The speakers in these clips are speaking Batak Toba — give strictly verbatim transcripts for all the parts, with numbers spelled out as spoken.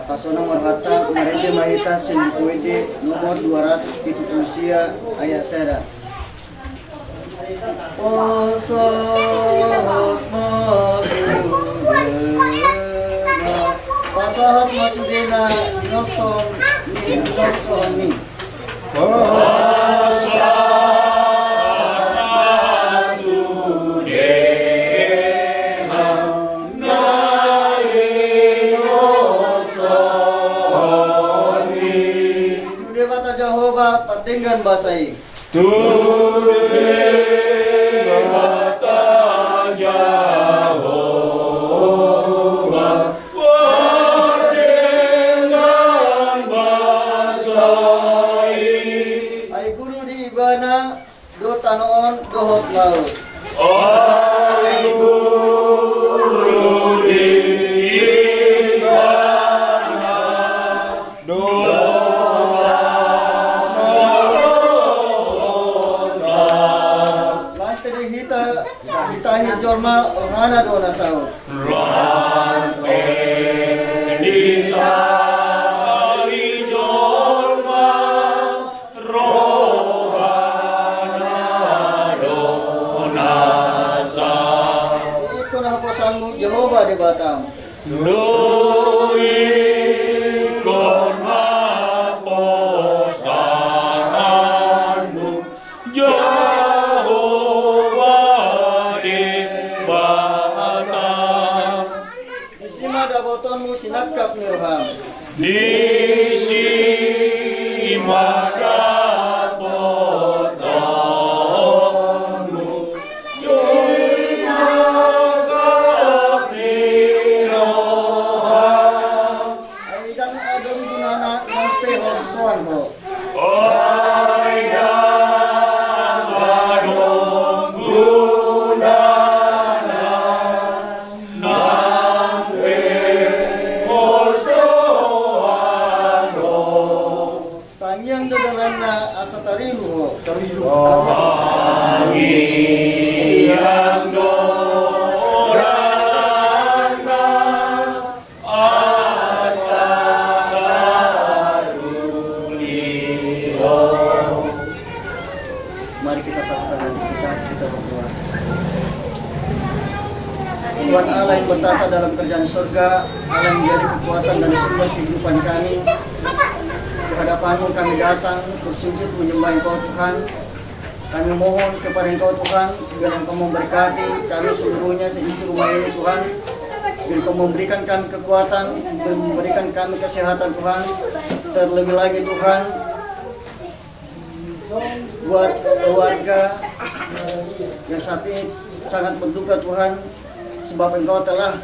Pasonang ma rohanta, marende ma hita sian Buku Ende nomor dua ratus pitu pulu sia, ayat sada. Pasahat ma sudena. Pasahat ma sudena, nilsong ni, nilsong ni. Tu Debata Jahowa pardenggan basa i. Tu Debata Jahowa pardenggan basa i. Ai guru di Ibana do tano on dohot laut. Ai guru di Ibana do tano dohot laut. Laos pe di hita, hita hita jolma, rohana do na saut. Laos pe di hita jolma, rohana do na saut. Ingkon haposanmu Jahowa Debatam. Do ingkon haposanmu Jahowa Debatam. Disi ma dapotonmu sinangkap ni roham. Disi ma dapotonmu sinangkap ni roham. Ai ndang adong gunana nang pe holsoan ho. Ai ndang adong gunana nang pe holsoan ho. Tangiang do dalanna asa tariru ho. Tariru. Tangiang do dalanna asa tariru ho. Mari kita satukan hati kita, kita berdoa. Tuhan Allah yang bertata dalam kerajaan surga, Allah yang menjadi kekuatan dan sumber kehidupan kami, di hadapan-Mu kami datang bersujud menyembah Engkau, Tuhan. Kami mohon kepada Engkau, Tuhan, biar Engkau memberkati kami seluruhnya seisi rumah ini, Tuhan. Biar Engkau memberikan kami kekuatan, memberikan kami kesehatan, Tuhan. Terlebih lagi, Tuhan, buat keluarga yang saat ini sangat berduka, Tuhan, sebab Engkau telah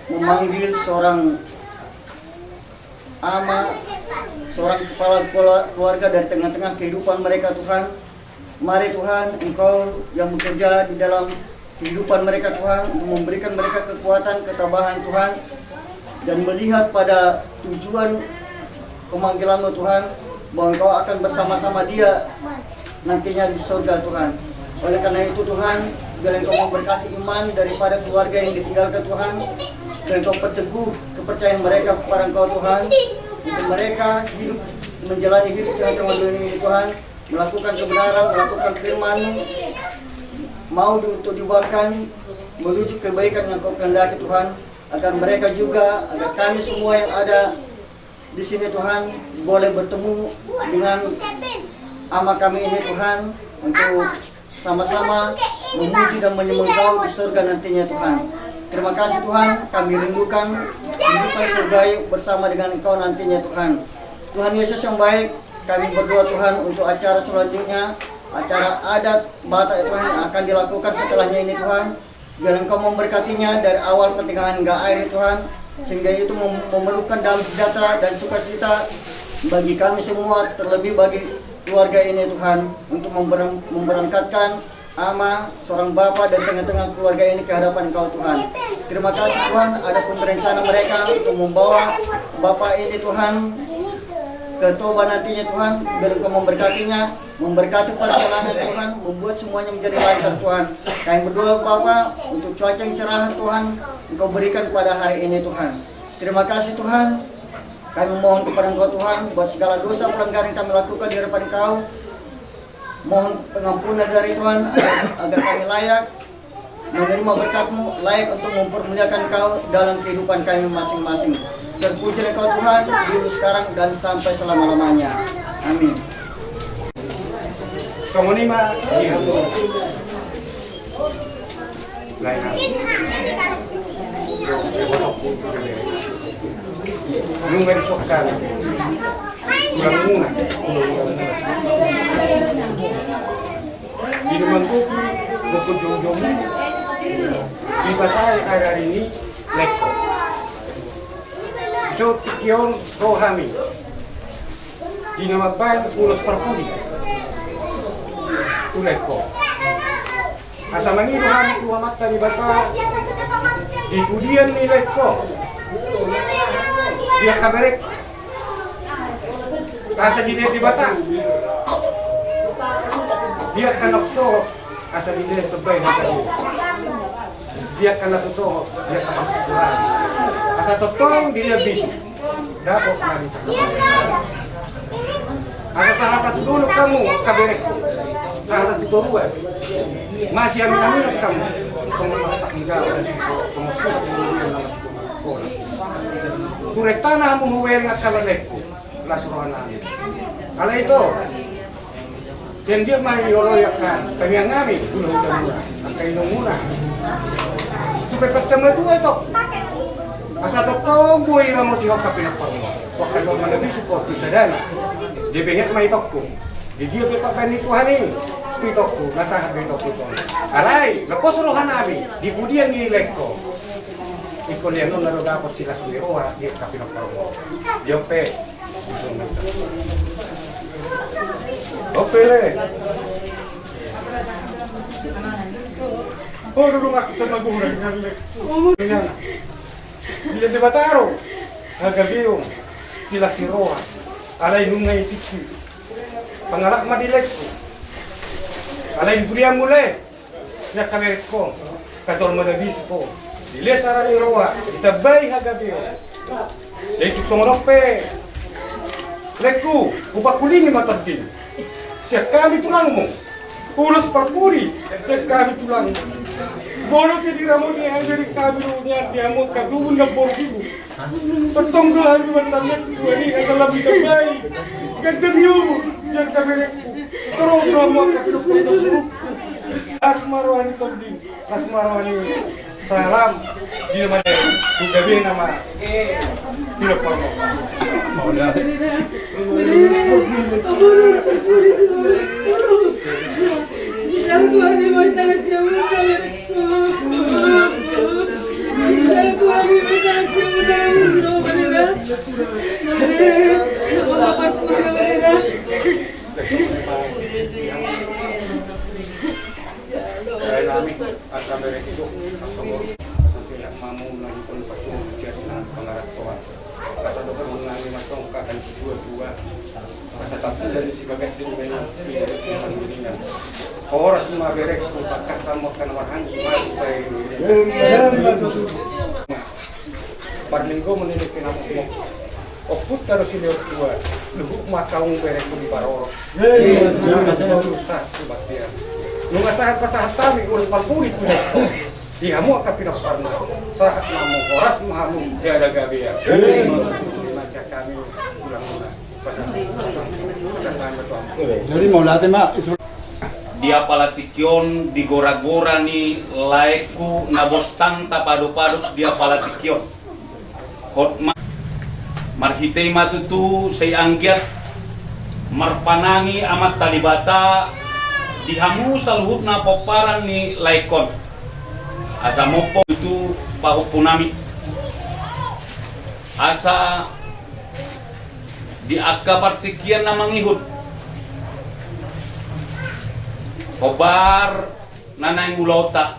memanggil seorang ama, seorang kepala kela-, keluarga dari tengah-tengah kehidupan mereka, Tuhan. Mari, Tuhan, Engkau yang bekerja di dalam kehidupan mereka, Tuhan, untuk memberikan mereka kekuatan, ketabahan, Tuhan, dan melihat pada tujuan pemanggilan-Mu, Tuhan, bahwa Engkau akan bersama-sama dia nantinya di surga, Tuhan. Oleh karena itu, Tuhan, biar Engkau memberkati iman daripada keluarga yang ditinggalkan, Tuhan. Biar Engkau perteguh kepercayaan mereka kepada Engkau, Tuhan. Untuk mereka hidup, menjalani hidup di tengah-tengah dunia ini, Tuhan. Melakukan kebenaran, melakukan firman-Mu. Mau di-, untuk diubahkan menuju kebaikan yang Engkau kehendaki, Tuhan. Agar mereka juga, agar kami semua yang ada di sini, Tuhan, boleh bertemu dengan ama kami ini, Tuhan, untuk sama-sama memuji dan menyembah Engkau di surga nantinya, Tuhan. Terima kasih, Tuhan, kami rindukan kehidupan surgawi bersama dengan Engkau nantinya, Tuhan. Tuhan Yesus yang baik, kami berdoa, Tuhan, untuk acara selanjutnya, acara adat Batak, Tuhan, yang akan dilakukan setelahnya ini, Tuhan. Biar Engkau memberkatinya dari awal pertengahan hingga akhir, ya Tuhan, sehingga itu mem-, memerlukan damai sejahtera dan sukacita bagi kami semua, terlebih bagi keluarga ini, Tuhan, untuk member-, memberangkatkan ama, seorang bapa dari tengah-tengah keluarga ini ke hadapan Engkau, Tuhan. Terima kasih, Tuhan, adapun rencana mereka untuk membawa bapa ini, Tuhan, ke Toba nantinya, Tuhan, biar Engkau memberkatinya, memberkati perjalanan, Tuhan, membuat semuanya menjadi lancar, Tuhan. Kami berdoa, Bapa, untuk cuaca yang cerah, Tuhan, Engkau berikan pada hari ini, Tuhan. Terima kasih, Tuhan. Kami mohon kepada Engkau Tuhan, buat segala dosa pelanggaran yang kami lakukan di hadapan Engkau. Mohon pengampunan dari Tuhan, agar, agar kami layak menerima berkat-Mu, layak untuk mempermuliakan Engkau dalam kehidupan kami masing-masing. Terpujilah Engkau Tuhan, dulu, sekarang, dan sampai selama-lamanya. Amin. Songon i ma. Lain. Nunga disokkan. Ulang muna. Di rumah kopi, kopi jom-jom. Di pasar hari ini, lekko. So, tingki on ro hami. Di na mambahen ulos parpudi. Tu lekko. Asa mangido hami tu Amanta Debata di pudian ni lekko. Di angka berek. Asa dilehon Debata. Di angka na so. Asa dilehon, tambai hata i. Di angka na so, di angka parsituaon. Asa tongtong dilehon bisu. Dapot na bisa. Asa sahat tu dolok hamu, angka berek. Sahat tu toruan. Masiamin-aminan hamu. Songon marsak ni gaol. Songon suhut ni gaol. Ture tanah hamu hubereng angka berek. Las roha nami. Alai ito. Sian dia ma i olo i angka tangiang nami, hulahula muna, angka inong muna. Tu pe pansamatua i tong. Asa tongtong boi ramoti ho angka pinomparmuna. Angka jolma na bisuk ho tu sadana. Dia pe inget ma i tongku. Di dia pe panggabean ni Tuhan i. I tongku, na tahan do i tongku songon. Alai, na pos roha nami, di pudian ni lekko. Ingkon lehonon na do dapot silas ni roha, di angka pinomparmuna. Dia pe. Oke, le. Oh, dulu aku sama guru dengan le. Dengan. Bila Debata ro. Hagabeon. Silas ni roha. Alai nunga i tingki. Pangalap ma di lekko. Alai di pudianmu le. Ia kamerek ho, kator ma da bisuk ho. Dilehon sala ni roha, ditambai hagabeon. Jadi tung songon on pe. Lekku, hupangkulingi ma tonding. Sian hami tulangmu. Ulos parpudi, sian hami tulangmu. Molo sai diramoti hami, jadi hami do nian di hamu angka tubu na boru tubu. Tongtong do hami martangiang tu Tuhan i, asa lam ditambai ganjang ni umur, ia kamerekku. Torop do hamu angka pinomparmuna. Las ma roha ni tonding, las ma roha ni salam. Di na ma tu gabe nama pinomparmuna. Asa sehat ma hamu na dipasupasu sian pangarantoan. Asa dohonon nami ma songon hata ni situatua. Asa tampudan ni si Bagas di rumah nami, di rumah nami. Horas ma berekku, tangkas hamu angka na marhaha, masipasu. Parlinggoman ni dengke na mokmok. Ompunta do silehon tua, luhut ma hamu berekku diparorot. Nunga solu sahat tu baktian. Nunga sahat pasahat hami ulos parpudi tu lekko. Di hamu angka pinomparmuna, sahat ma hamu, horas ma hamu, jala gabe. Dimaja hami, ulang muna. Jadi mauliate ma. Di apala tingki on, di gora-gora ni laengku na bostang tapadop-adop di apala tingki on. Hot ma, marhite i ma tutu sai anggiat marpanangi Amanta Debata di hamu saluhutna pomparan ni laengkon. Asa mompo tutu pahompu nami. Asa di angka partingkian na mangihut, hombar na naeng ulaonta.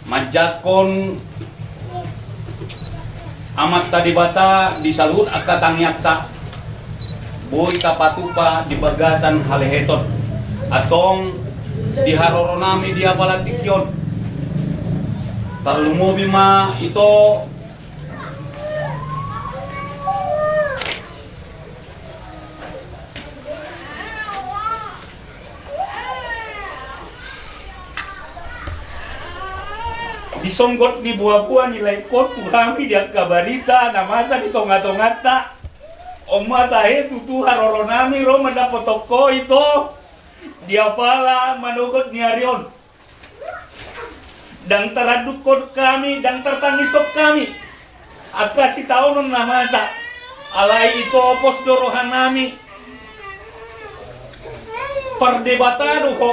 Manjangkon Amanta Debata di saluhut angka tangiangta, boi tapatupa di bagasan haleheton. Antong di haroro nami di apala tingki on. Tarlumobi ma ito Songgot ni boaboa ni laengkon tu hami di angka barita na masa di tongatonganta. On ma tahe tutu haroronami ro mandapothon ho ito di apala manogot ni ari on. Ndang tarandukhon hami, ndang tartangishon hami angka sitaonon na masa. Alai ito pos do rohanami. Pardebata do ho.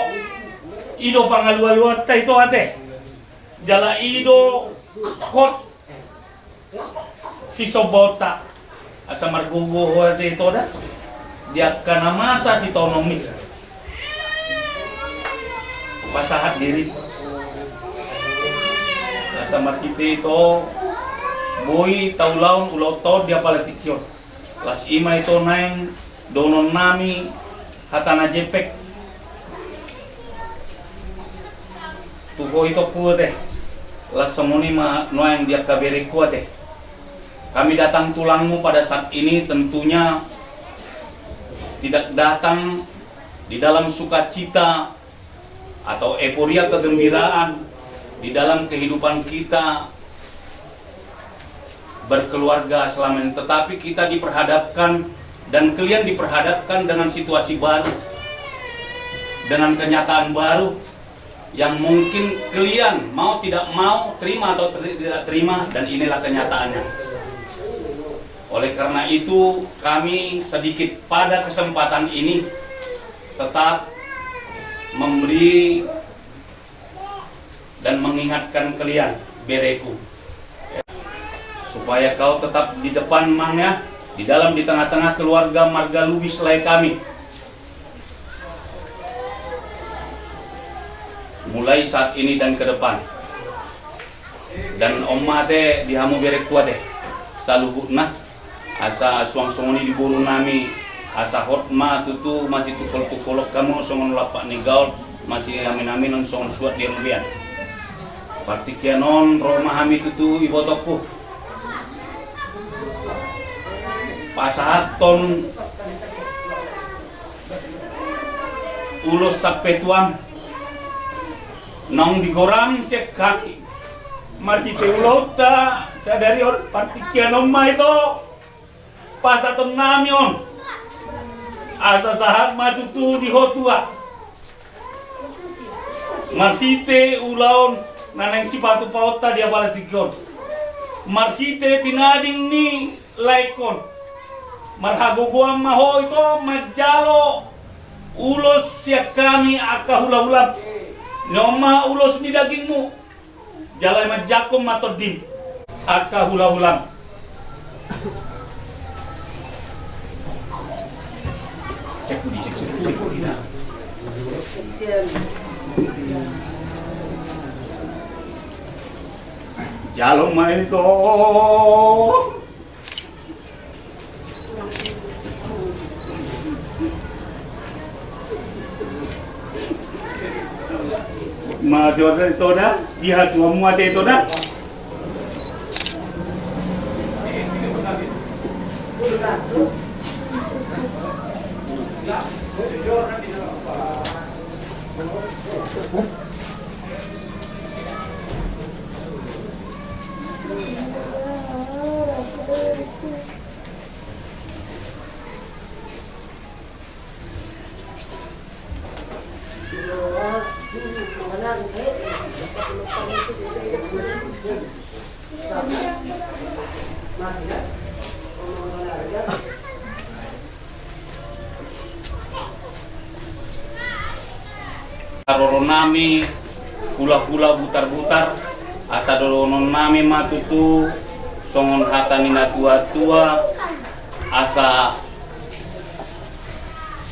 I do pangalualuanta ito ate. Jala i do hot sisombaonta. Asa margogo ho ate ito da di angka na masa sitaononmi. Pasahat diri. Asa marhite ito boi taulahon ulaonta on di apala tingki on. Laos i ma ito naeng dohononnami hata na jempek tu ho ito pu ate. Laos songon i ma nuaeng di angka berengku ate. Kami datang tulangmu pada saat ini tentunya tidak datang di dalam sukacita atau euforia kegembiraan di dalam kehidupan kita berkeluarga selama ini. Tetapi kita diperhadapkan dan kalian diperhadapkan dengan situasi baru, dengan kenyataan baru yang mungkin kalian mau tidak mau terima atau ter- tidak terima, dan inilah kenyataannya. Oleh karena itu, kami sedikit pada kesempatan ini tetap memberi dan mengingatkan kalian, berengku, supaya kau tetap di depan, Mang, ya, di dalam, di tengah-tengah keluarga marga Lubis Lae kami, mulai saat ini dan ke depan. Dan on ma ate di hamu berengku ate, saluhutna. Asa suang songon i di borunami, asa hot ma tutu masitungkoltungkolhon hamu songon lampak ni gaol, masiaminaminon songon suhat di robean. Partingkian on ro ma hami tutu, ibotongku, pasahathon ulos sampetuam naung digoram sian hami marhite ulaonta sadari on. Partingkian on ma ito pasahatonnami on, asa sahat ma tutu di ho tua, marhite ulaon na naeng sipatupaonta di apala tingki on, marhite tinading ni laengkon. Marhagogoan ma ho ito manjalo ulos sian hami angka hulahulam. On ma ulos ni dagingmu, jala manjangkon ma tondim angka hulahulam. Jalo ma ito. Ma ate ito da, di hatuamu ate ito da. Haroronami hulahula butarbutar, asa dohononnami ma tutu songon hata ni natuatua, asa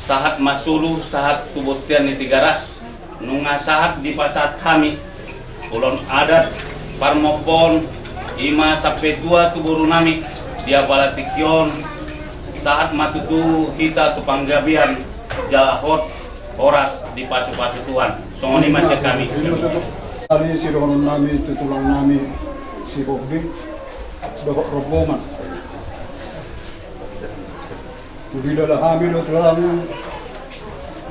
sahat ma solu, sahat tu bontean ni Tigaras. Nunga sahat dipasahat hami ulaon adat parmompoon, i ma sampetua tu borunami di apala tingki on. Sahat ma tutu hita tu panggabean, jala hot horas dipasupasu Tuhan. Songon i ma sian hami. Ari sidohononnami tu tulangnami si Bobi dohot rombongan. Huhilala hami do tulang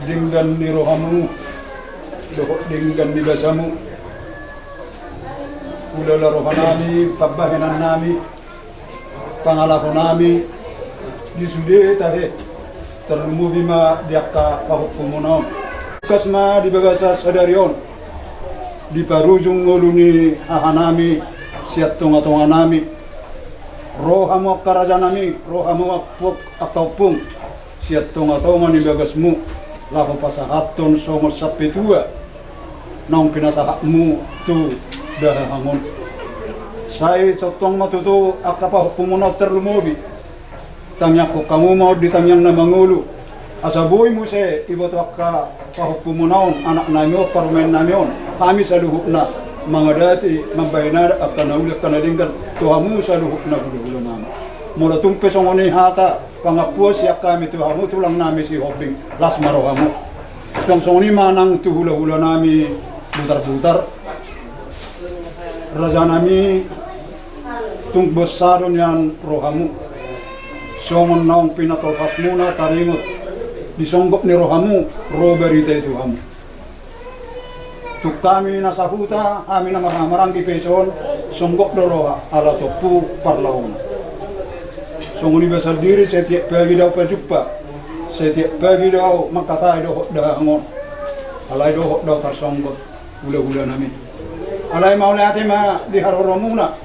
denggan ni rohamu dohot denggan ni basamu. Hulala rohanami, pambahenannami, pangalahonami di sude tahe, tarlumobi ma di angka pahompumuna on. Tangkas ma di bagasan sadari on, di parujung ngolu ni hahanami sian tongatonganami, ro hamu angka rajanami, ro hamu angka ompung sian tongatonga ni bagasmu, laho pasahathon songon sampetua naung pinasahatmu tu dahahang on. Sai tongtong ma tutu angka pahompumuna on tarlumobi, tangiangkon hamu ma on di tangiang na mangolu, asa boi muse diboto angka pahompumuna on, anaknami on, parumaennami on, hami saluhutna mangadati, mambahen adat, angka na uli, angka na denggan, tu hamu saluhutna hulahulanami. Molo tung pe songon i hata pangampuon sian hami tu hamu tulangnami Sihombing, las ma rohamu. Suang songon i ma nang tu hulahulanami Butarbutar, rajanami, tung boasa do nian rohamu, songon naung pinatolhasmuna taringot di songgop ni rohamu, ro barita i tu hamu. Tung hami na sahuta, hami na marhahamaranggi pe dison, songgop do roha ala tompu parlaona. Songon i ba sandiri, setiap pagi do ahu pajumpa, setiap pagi do ahu mangkatai dohot dahahang on. Alai dohot do ahu tarsonggot, hulahulanami. Alai mauliate ma di haroromuna.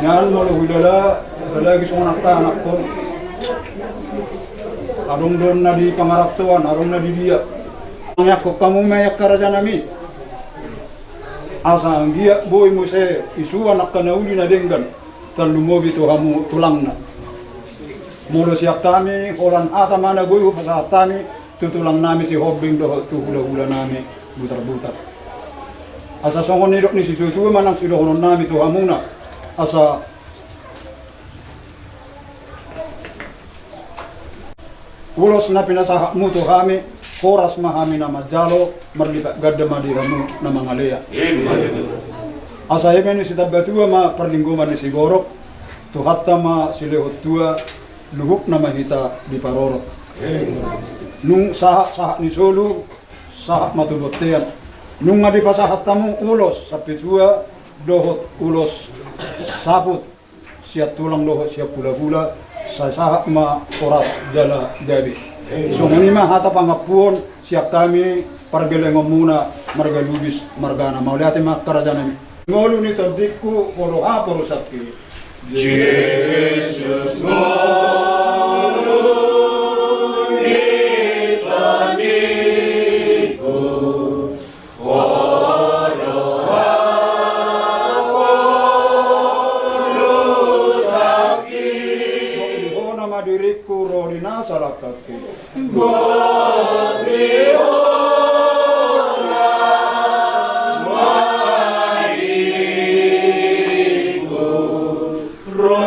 Nian molo huilala, apalagi songon angka anakkon, adong do na di pangarantoan, adong na di dia. Tangiangkon hamu ma i angka rajanami, asa anggiat boi muse isuan angka na uli na denggan tarlumobi tu hamu tulangna. Molo sian hami, holan hata ma na boi hupasahat hami tu tulangnami Sihombing dohot tu hulahulanami Butarbutar. Asa songon nidok ni situatua ma nang sidohononnami tu hamuna, asa ulos na pinasahatmu tu hami, horas ma hami na manjalo, marlipat ganda ma di hamu na mangalea. Asa eme ni sitambatua ma parlinggoman ni siborok, Tuhanta ma silehon tua, luhutna ma hita diparorot. Nunga sahat, sahat ni solu, sahat ma tu bontean. Nunga dipasahat hamu ulos sampetua dohot ulos saput sian tulang dohot sian hulahula, sai sahat ma horas jala gabe. Songon i ma hata pangampuon sian hami pargelengonmuna marga Lubis margana. Mauliate ma angka rajanami. Ngolu ni tondingku, poru haporusangki. Jesus ngolu ni tondingku, poru haporusangki. Di hona ma diringku ro di na salangkangki. Boti hona ma diringku ro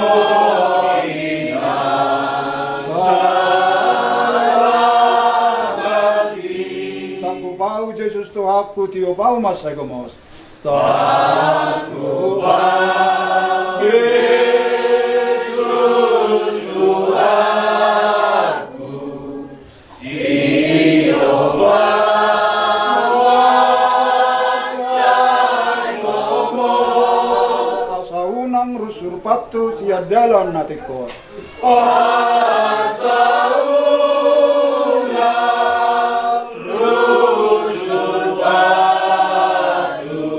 di na salangkangki. Tangkup ahu Jesus Tuhanku, tiop ahu ma sai gomos. Tangkup ahu Jesus Tuhanku, tiop ahu ma sai gomos. Asa unang rusur pantu sian dalan na tingkos. Asa unang rusur pantu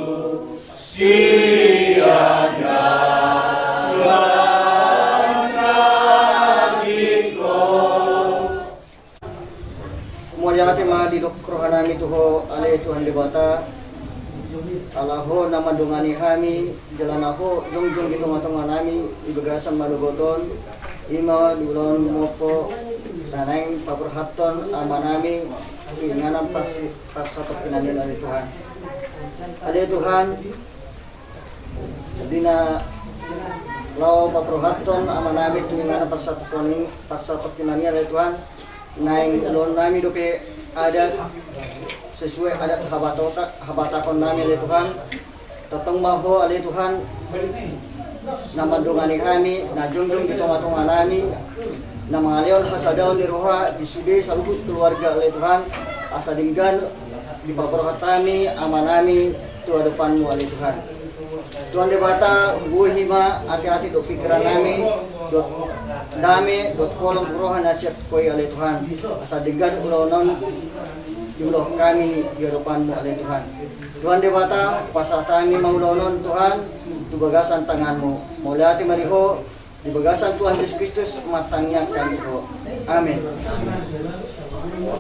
sian dalan na tingkos. Mauliate ma didok rohanami tu Ho ale Tuhan Debata, ala Ho na mandongani hami, jala na Ho jongjong di tongatonganami di bagasan manogot on, i ma di ulaon mompo na naeng paborhathon amanami tu inganan parsi-, parsatongkinan i ale Tuhan. Ale Tuhan, di na laho paborhathon amanami tu inganan parsatongkinan i, parsatongkinan i ale Tuhan, naeng jaloonnami dope adat sesuai adat habatota-, habatahonnami ale Tuhan. Tongtong ma Ho ale Tuhan na mandongani hami, na jongjong di tongatonganami, na mangalehon hasadaon ni roha di sude saluhut keluarga ale Tuhan, asa denggan dipaborhat hami amanami tu adopanMu ale Tuhan. Tuhan Debata, buhi ma ateate dohot pingkiran nami, dohot dame, dohot holong ni roha na sian Ho i ale Tuhan. Asa denggan ulaon on diulahon hami di adopanMu ale Tuhan. Tuhan Debata, pasahat hami ma ulaon on Tuhan, tu bagasan tanganMu. Mauliate ma di Ho, di bagasan Tuhan Jesus Kristus martangiang hami tu Ho. Amen.